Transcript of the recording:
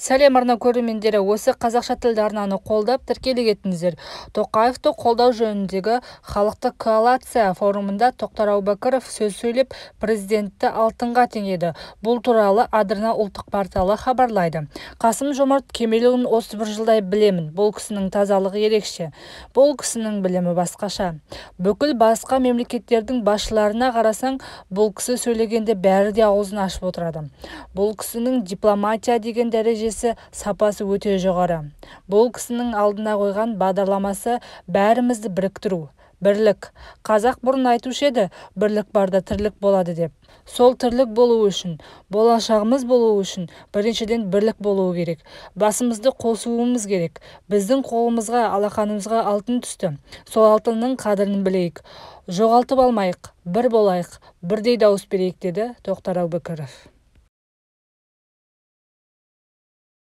Сәлем, арна көрермендері! Осы қазақша тілді арнаны қолдап, тіркеле кетіңіздер. Тоқаевты қолдау жөніндегі халықтық коалиция форумында Тоқтар Әубәкіров сөз сөйлеп, президентті алтынға теңеді. Бұл туралы Адырна ұлттық порталы хабарлайды. Қасым-Жомарт Кемелұлын 31 жылдай білемін. Бұл кісінің тазалығы ерекше. Бұл кісінің білімі басқаша. Бүкіл басқа мемлекеттердің басшыларына қарасаң, бұл кісі сөйлегенде бәрі де аузын ашып отырады. Бұл кісінің дипломатия деген дәрежесі, сапасы өте жоғары. Бұл кісінің алдына қойған бағдарламасы бәрімізді біріктіру, бірлік. Қазақ бұрын айтушы еді, бірлік барда тірлік болады деп. Сол тірлік болуы үшін, болашағымыз болуы үшін біріншіден бірлік болуы керек. Басымызды қосуымыз керек. Біздің қолымызға, алақанымызға алтын түсті. Сол алтынның қадірін білейік. Жоғалтып алмайық, бір болайық, бірдей дауыс берейік, деді Тоқтар Әубәкіров.